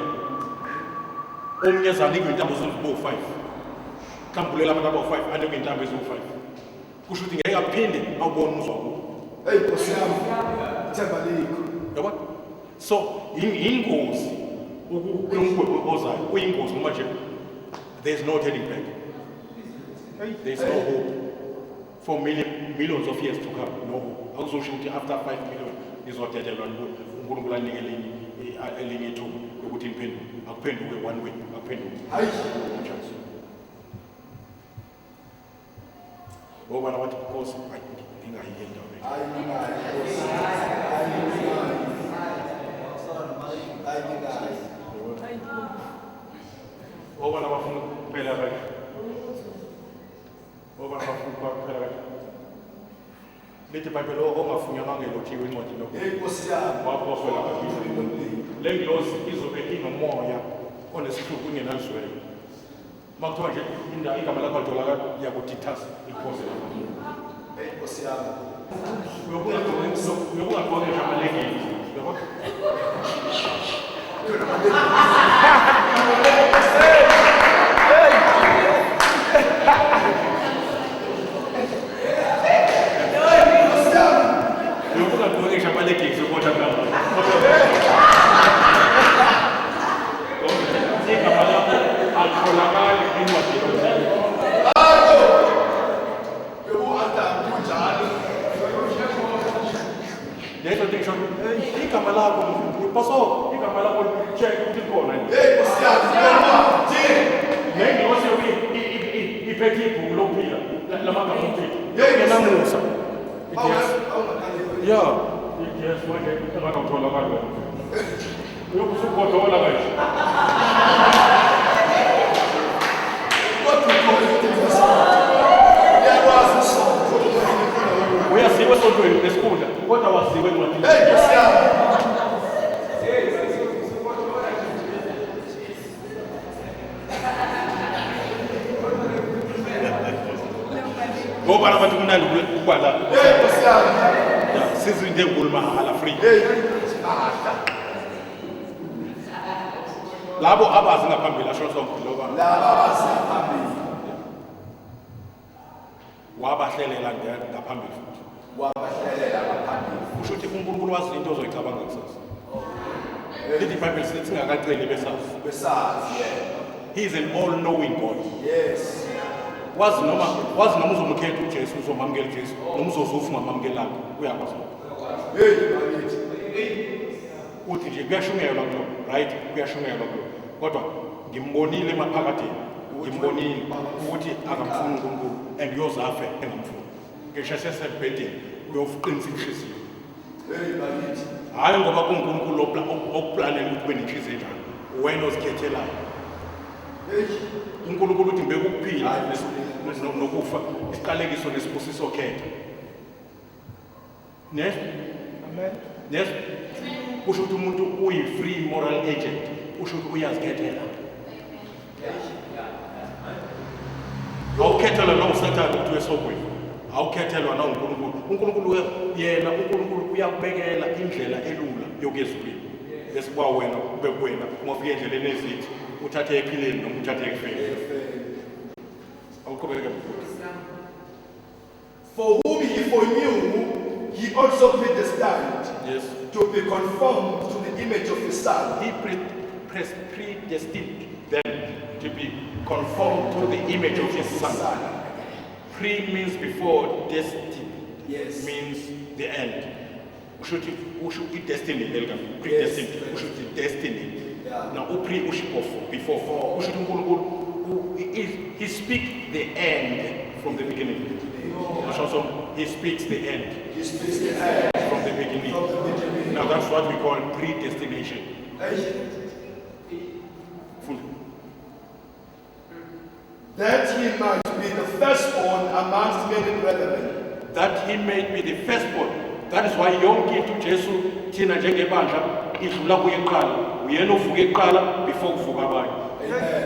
Omunye ezanikwe intambo zibo-5, mhlawumbe ulela abantu abawu-5, anikwe intambo eziwu-5, kusho ukuthi ngeke aphinde awubone umuzwa kubo. Hey Nkosi yami, ithemba likho. Yabona, so yingozi kulo mgwebo ozayo, uyingozi ngoba nje there is no turning back, there is no hope for millions of years to come, no hope. Akuzosho ukuthi after 5 million nizodedelwa, uNkulunkulu anike elinye ithuba lokuthi niphenduke. Akuphenduke one way, akuphenduke. Hayi. No chance. Obana bathi, "Nkosi, hayi, ngingayi endaweni." Hayi ngingayi, Nkosi. Hayi ngingayi. Hayi ngingayi. Obana bafuna ukuphela kanje, obana bafuna ukuphela kanje. Lithi iBhayibheli, ongafunyanwa ngelothiwe encwadini yokuphila Hey Nkosi yami. waphoswa lapha. Le ngilosi izobe inomoya onesihluku, ingenalizwelo. Uma kuthiwa nje igama lakho alitholakala, iyakuthi thasi, iliphose lapha. Hey Nkosi yami. Uyobungagqoke nje ama-leggings, yabo. Nkosi yami. Uyobungagqoke nje ama-leggings, kodwa mhlawumbe igama lakho alitholakali encwadini yokuphila. Hayi. Yobu Adam kunjalo. Leso nto ngisho, igama lakho, paso, igama lakho, check ukuthi likhona yini. Hey Nkosi yami, incwadi. Le ngilosi yobe iphethe ibhuku lokuphila lamagama okuphila. Hey, Ngenamusa. Yes. Awungaqali. Yeah. Yes, manje engakawutholakali wena. Uyobe usugodola kanje. Kodwa ukhona ukuthi Nkosi. Uyakwazi usonto kodwa ukhona. Uyaziwa esontweni nesikhundla, kodwa waziwe encwadini. Hey Nkosi yami. Ngoba abantu kumnandi ukuba la. Hey Nkosi yami. Yeah, sizwe into enkulu mahhala, free. Hey. Mahla. Labo abazi ngaphambili, asho sonke loba Laba abaziphambili. Wabahlelela ngaphambili futhi. Wabahlelela ngaphambili. Kusho ukuthi uNkulunkulu wazi into ozoyicabanga kusasa. Lithi iBhayibheli sithi singakaceli besazi. Besazi yena. He is an all knowing God. Yes. Wazi noma uzomkhetha uJesu, uzomamukela uJesu, noma uzozufa ungamamkelanga, uyakwazi lokho. Hey bakithi. Uthi nje kuyashunyayelwa kulo, right? Kuyashunyayelwa kulo. Kodwa ngimbonile emaphakadeni, ngimbonile ukuthi akamfuni uNkulunkulu and uyozafe engamfuni. Ngisho sesebhedeni uyoqinisa inhliziyo. Hey bakithi. Hayi ngoba kuNkulunkulu okuplanela ukuthi ube nenhliziyo enjalo. Wena ozikhethelayo. Hey. uNkulunkulu uthi ngibeka ukuphila nokufa, isiqalekiso nesibusiso, khetha. Ne? Amen. Yes. Kusho ukuthi umuntu uyi-free moral agent. Kusho ukuthi uyazikhethela. Awukhethelwa nawuSathane ukuthi uyesogweni. Awukhethelwa nawuNkulunkulu. uNkulunkulu yena, uNkulunkulu uyakubekela indlela elula yokuya ezulwini. Bese kuba wena, kube kuwena, uma ufika endleleni ezithi uthathe ephileni noma uthathe ekufeni. Awuqhubeke, mfowethu. For whom he foreknew, he also predestined to be conformed to the image of his Son. He predestined them to be conformed to the image of his Son. Pre means before, destined means the end. Usho ukuthi usho i-destiny leli gama. Predestined. Usho ukuthi destiny. Now u-pre usho before. Usho ukuthi uNkulunkulu he speak the end from the beginning. Usho, so he speaks the end He speaks the end from the beginning. from the beginning. Now that's what we call predestination. Hey. Full. That he might be the firstborn amongst many brethren. That he may be the firstborn. That is why yonke into Jesu, thina njengebandla, idlula kuye kuqala. Uyena ovuke kuqala before kuvuka abanye. Amen.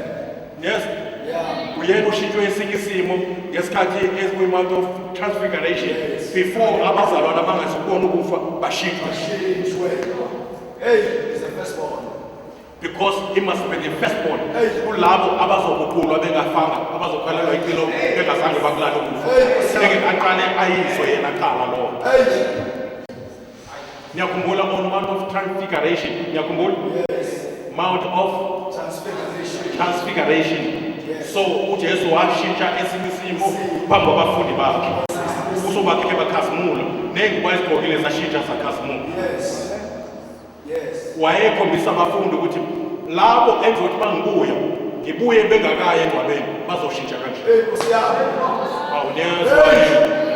Yes. Yeah. Uyena oshintshwe esinye isimo ngesikhathi esiku-mount of transfiguration. Yes. Before abazalwane abangazukubona ukufa bashintshwe. Bashintshwe. Hey, he's the firstborn. Because he must be the firstborn. Hey. Kulabo abazoguqulwa bengafanga, abazokhalelwa icilongo bengazange bakulale ukufa. Hey, Nkosi yami. Ngeke aqale ayizwe yena kuqala lowo. Hey. Niyakhumbula on Mount of Transfiguration? Niyakhumbula? Yes. Mount of Transfiguration. Transfiguration. Yes. So uJesu washintsha esinye isimo phambi kwabafundi bakhe. Ubuso bakhe ke bakhazimula, ney'ngubo ayezigqokile zashintsha zakhazimula. Yes. Yes. Wayekhombisa abafundi ukuthi labo engizothi bangibuya, ngibuye bengakayi engcwabeni, bazoshintsha kanje. Hey, Nkosi yami. Awu, niyezwa yini?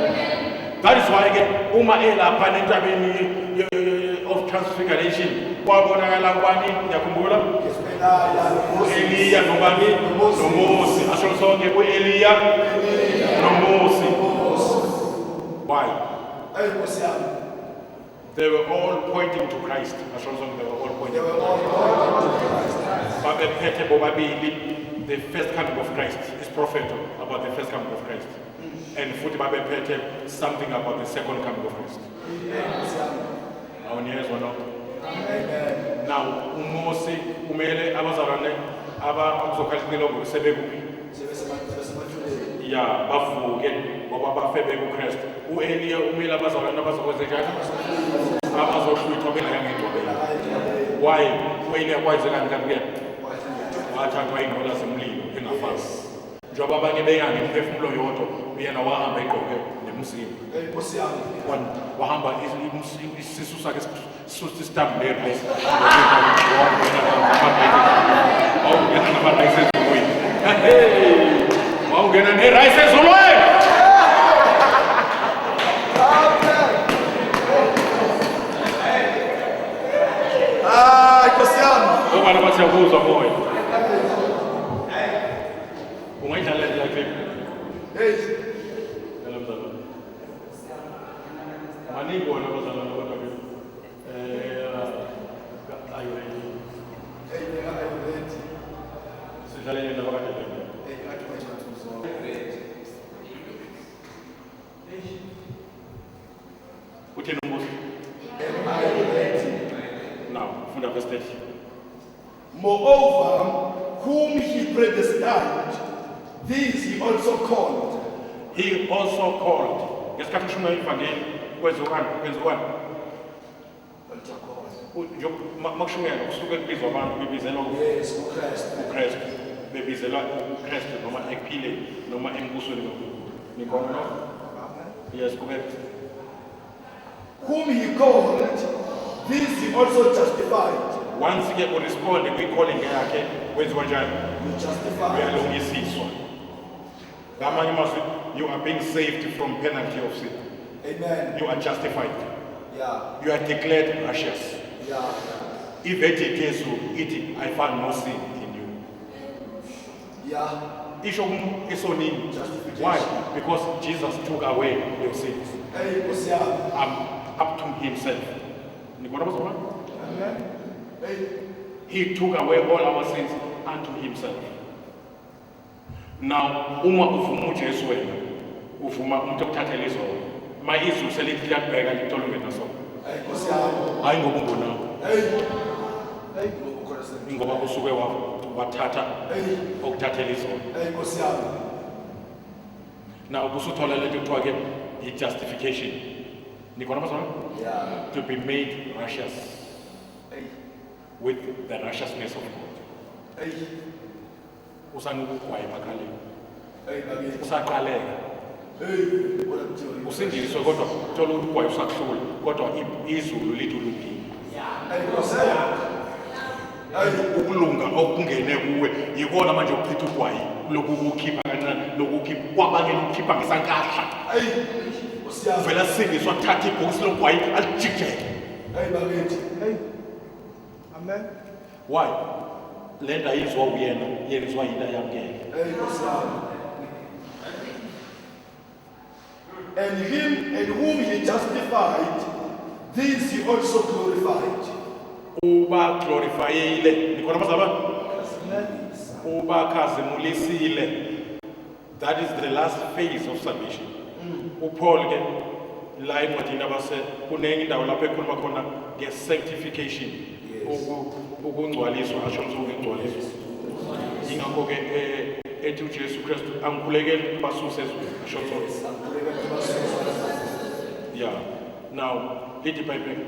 That is why ke uma elapha entabeni of transfiguration kwabonakala kubani? Niyakhumbula? Yes, Elijah, Moses. U-Eliya nobani? NoMoses. NoMose. Asho sonke u-Eliya noMose. Moses. Why? Hey, Nkosi yami. They were all pointing to Christ. Asho sonke they were all They pointing. were all pointing to Christ. Babephethe bobabili the first coming of Christ. Is prophet about the first coming of Christ. And futhi babephethe something about the second coming of Christ. Nkosi yami. Awuniyezwa nokho? Amen. Now uMose kumele abazalwane abazokhala icilongo sebekuphi? Sebesemathuneni. Ya, bavuke ngoba bafe bekuKristu. U-Eliya umele abazalwane abazokwenza njani? Abazohlwithwa bengayanga engcwabeni. Why? U-Eliya kwenzekani kanti kuyena? Wathathwa iy'nqola zemlilo engafasi. Njengoba abanye beyanga imiphefumulo yodwa, yena wahamba egqoke nemzimba. Hey, Nkosi yami. Wahamba isisu sakhe sisusa isitambu nerayisi. Wawungena namarayisi ezulwini. Hey! Wawungena nerayisi ezulwini! Ah, Nkosi yami. Ngoba bathi uyakuzwa moya. Ungayidlala le clip. Hey. Yala mzalwane. Maningi wona abazalwane kodwa ke are you ready? Hey, are you ready? Sidlalele nabakade bengekho. Hey, athi manje. Uthini umbuzo? Am I ready? Now, funda verse 30. Moreover, whom he predestined, these he also called. He also called. Ngesikhathi ushumayela ivangeli kwenziwani? Kwenziwani? Makushunyelwa kusuke kubizwa abantu bebizelwa Yes, uChrist. uKristu, bebizelwa uKristu noma ekuphileni noma embusweni kaNkulunkulu. Nikhona no? Yes, kube. Whom he called, these he also justified. Once ke uresponde kwi-calling yakhe, kwenziwa njani? You justified. Uyalungisiswa. Ngamanye amazwi, you are being saved from penalty of sin. Amen. You are justified. Yeah. You are declared righteous. Yeah. I-verdict yezulu ithi I found no sin in you. Yeah. Isho esonini. Justification. Why? Because Jesus took away your sins. Hey, Nkosi yami. Up to himself. Nibona bazalwane? Amen. Hey. He took away all our sins unto himself. Now, uma uvuma uJesu wena, uvuma umuntu okuthathela izono. Ma izulu selithi liyakubheka lithola ungenasono. Hey, Nkosi yami. Hayi ngoba ungonako. Hey. Hey, ngoba ukhona sendlini. Ngoba usuke wathatha Hey. okuthathela izono. Hey, Nkosi yami. Now ubusuthola lento kuthiwa ke i-justification. Nikhona bazalwane? Yeah. To be made righteous Hey. with the righteousness of God. Hey. Usanuka ugwayi emakhaleni. Hey, bakithi. Usaqaleka. Hey, wona kuthiwa. Usindiswe kodwa uthola ukuthi ugwayi usakuhlula kodwa izulu lithi ulungile. Hey, Nkosi yami. Hey. Ukulunga okungene kuwe yikona manje ukuchitha ugwayi lokhu ukukhipha kancane lokhu ukukhipha kwabangela ukukhipha ngesankahla. Hey, Nkosi yami. Uvela sindiswa thatha ibhokisi logwayi alijikijeke. Hey, bakithi. Hey. Amen. Why? Le nto ayizwa uyena, yenzwa yini ayamukele. Hey, Nkosi yami. And him and whom he justified, these he also glorified. Uba glorifyile. Nikhona bazalwane? Ubakhazimulisile. That is the last phase of salvation. UPaul ke la encwadini abase kunenye indawo lapho ekhuluma khona nge-sanctification, ukungcwaliswa, asho ukuthi ukungcwaliswa. Yingakho ke ethi uJesu Kristu angikhulekeli ukuthi basuse ezweni, asho ukuthi. Yeah. Now, lithi iBhayibheli,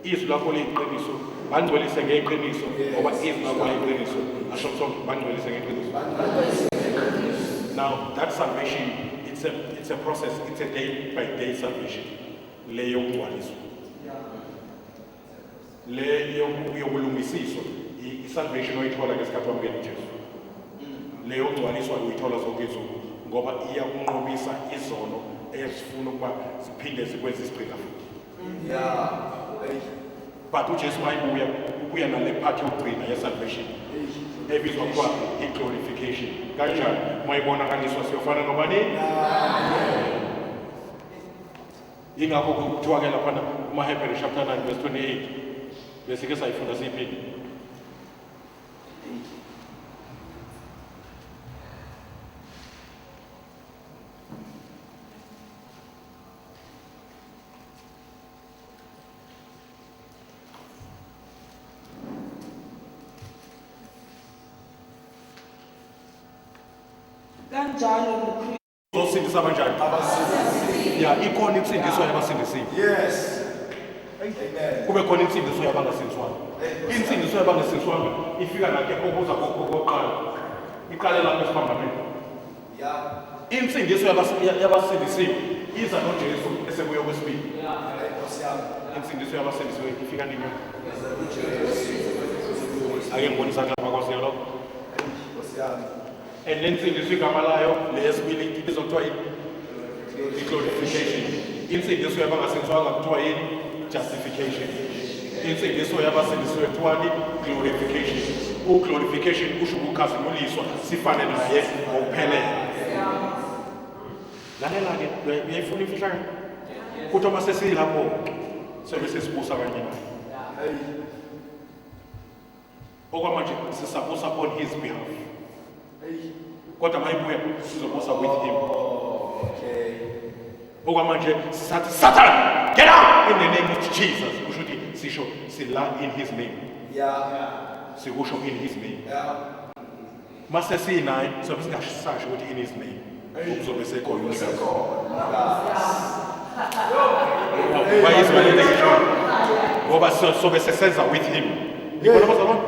izwi lakho liyiqiniso, bangcwelise ngeqiniso, ngoba izwi lakho liyiqiniso. Asho ukuthi bangcwelise ngeqiniso. Now, that salvation, it's a process, it's a day by day salvation. Le yokungcwaliswa. Le yokulungisiswa, i-salvation oyithola ngesikhathi wamukela uJesu. Le yokungcwaliswa uyithola zonke izinsuku ngoba iyakunqobisa izono ezifuna ukuba ziphinde zikwenze isigqila futhi. But uJesu mayibuya, ubuya nale part yokugcina ye-salvation ebizwa kuthiwa i-glorification. Kanjani? Mayibonakaliswa siyofana nobani? Yingakho kuthiwa ke laphana kumaHebheru chapter 9 verse 28, besike sayifunda siyiphinde. Kanjalo noKristu Uzosindisa abanjani? Ya, ikhona insindiso yabasindisiwe. Yes. Amen. Kube khona insindiso yabangasindiswanga. Insindiso yabangasindiswanga ifika nakhe okuza kokuqala. Iqale lapho esiphambanweni. Insindiso yabasindisiwe iza noJesu esebuya kwesibili. Hey, Nkosi yami. Insindiso yabasindisiwe ifika nini? Ake ngibone isandla bakwaziyo lokho. Nkosi yami. And lensindiso igama layo leyesibili ibizwa kuthiwa yini? I-glorification. Insindiso yabangasindiswanga kuthiwa yini? Justification. Insindiso yabasindisiwe kuthiwani? Glorification. U-glorification kusho ukukhazimuliswa sifane naye ngokuphelele. Lalela-ke, uyayifuna imfihlakalo? Kuthi uma sesilapho sobe sesibusa kanye naye. Okwamanje sisabusa on his behalf, kodwa mayibuya sizobusa with him. Okay. Okwamanje sisathi, "Satan, get out in the name of Jesus." Kusho ukuthi sisho sila in his name, sikusho in his name. Mase sinaye sobe singasasho ukuthi in his name, kuzobe sekhona umnikazi. Bayizwa lento engishoyo? Ngoba sobe sesenza with him. Ngibona bazalwane,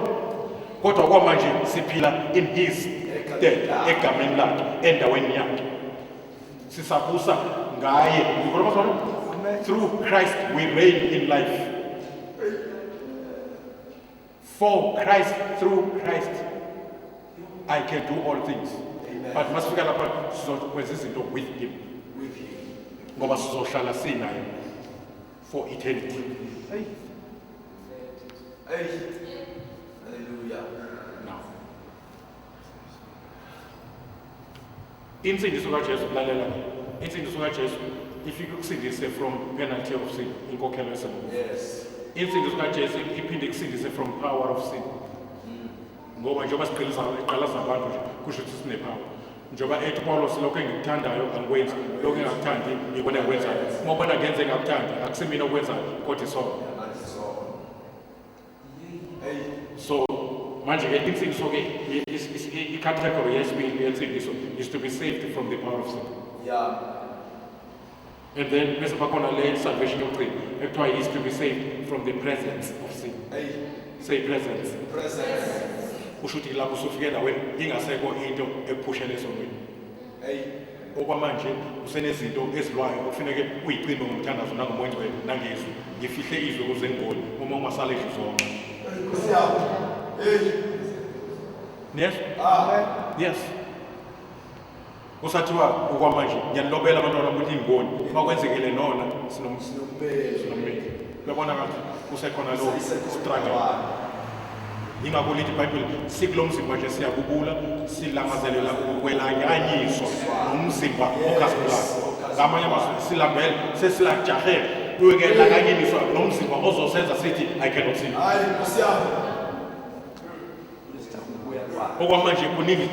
kodwa kwamanje siphila in his stead, egameni lakhe, endaweni yakhe, sisabusa ngaye. Ngibona bazalwane, through Christ we reign in life. For Christ, through Christ I can do all things. Amen. But masifika lapha sizokwenza izinto with him, With him. ngoba sizohlala sinaye for eternity. Hey. Hey. Hallelujah. Now, insindiso kaJesu, lalela ke, insindiso kaJesu ifike ikusindise from penalty of sin, inkokhelo yesono. Insindiso kaJesu iphinde ikusindise from power of sin, ngoba njengoba sigqiliza iqalaza abantu nje, kusho ukuthi sinepower. Njengoba ethi uPawulos, "Lokho engikuthandayo angikwenzi, lokho engingakuthandi yikona engikwenzayo. Uma ubona ngenze engakuthandi, akusimina okwenzayo kodwa isono." Hey. So manje-ke insindiso-ke i-category yesibili yensindiso is to be saved from the power of sin. And then bese bakhona le salvation yokugcina ekuthiwa is to be saved from the presence of sin. Hey. Say presence. Presence. Kusho ukuthi lapho usufike endaweni ingasekho into ekuphushela esonweni. Hey. Okwamanje usenezinto ezilwayo okufuneke uyicime ngomthandazo nangomoya ongcwele nangezwi. "Ngifihle izwi ukuze ngingoni." Uma ungasale zonke. Hey, Nkosi yami. Hey. Yes. Amen. Yes, kusathiwa okwamanje, "Ngiyanilobela abantwana ukuthi ingoni, uma kwenzekile nona Sinombeli. sinommeli." Uyabona ngathi kusekhona lo struggle. Yingakho lithi iBhayibheli, sikulo mzimba nje siyabubula, silangazelela ukwelanyanyiswa nomzimba okhazimulayo. Ngamanye amazwi, silambele, sesilajahele. Uyokelakanyiswa nomzimba ozosenza sithi I cannot see. Hayi Nkosi yami. Okwamanje kuningi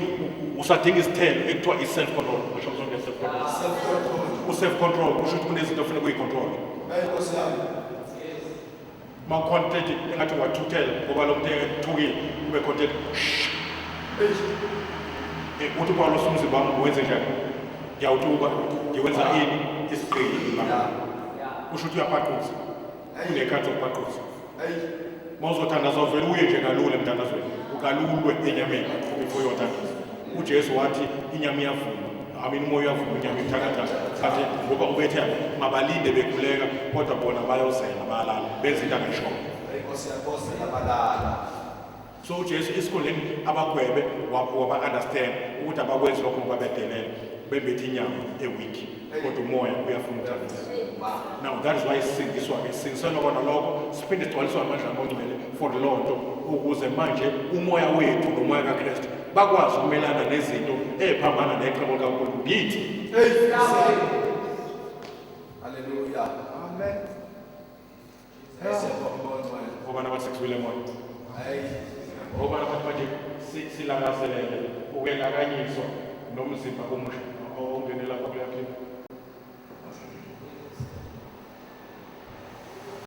usadinga isithelo ekuthiwa i-self control. Usho sonke self control. Self control. U-self control kusho ukuthi kunezinto ofuna kuyi-control. Hayi Nkosi yami. Ma-content engathi ungathuthela ngoba lo muntu ethukile ube content. Uthi uPawulos umzimba wami ngiwenze njani? Ngiyawutuka, ngiwenza ini? Isigqili. Kusho ukuthi uyapaquza. Unekhathi zokupaquza. Hayi. Uma uzothandaza uvele uye nje kalula emthandazweni. Ukalulwe enyameni before uyothandaza. UJesu wathi inyama iyavuma. I mean umoya uyavuma inyama ithakathaka. Kathi ngoba ubethe mabalinde bekhuleka kodwa bona bayozela bayalala benza into angayishoyo. Hayi Nkosi yami bozela balala. So uJesu esikhundleni abagwebe waba understand ukuthi abakwenzi lokho ngoba bedelele bembethe inyama e-weak kodwa umoya uyafuna ukuthandaza. Now that is why sisindiswa-ke sisindiselwa kona lokho siphinde sigcwaliswe amandla angcwele for loo nto ukuze manje umoya wethu nomoya kaKristu bakwazi ukumelana nezinto ey'phambana necebo likaNkulunkulu kithi. Hey Nkosi yami. Hallelujah. Amen. Siyabonga Moya. Obani abathi sikuzwile moya? Hayi. Obani abathi manje silangazelele ukwelakanyiswa nomzimba omusha ongene lapha kuleya clip.